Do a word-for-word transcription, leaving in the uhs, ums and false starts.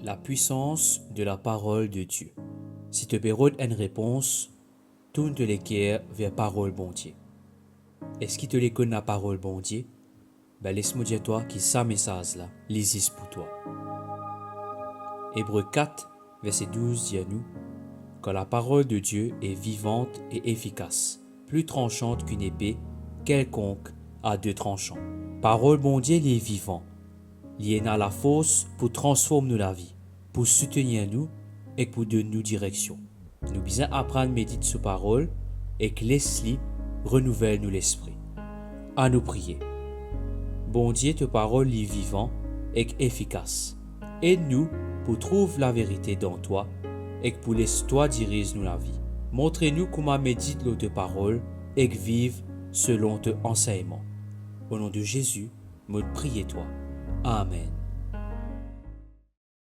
La puissance de la parole de Dieu. Si to pe rod enn repons, tourn to leker ver parol Bondie. Eski to le konn laparol Bondie? Be les mo dir twa ki sa mesaz la, li zis pou twa. Ebre kat, verse douz dir nou, Car la parole de Dieu est vivante et efficace, plus tranchante qu'une épée quelconque à deux tranchants. Parol Bondie li vivan, li ena lafors pou transform nou lavi, pou soutenir nou ek pou donn nou direksion. Nou bizin aprann medit so parol ek les li renouvel nou lespri. Anou priye. Bondie, to parol li vivan ek efikas. Ed nou pou trouv laverite dan twa ek pou les twa diriz nou lavi. Montre nou kouma medit lor to parol ek viv selon to ansegnman. O non de Zezi, mo priye twa. Amen.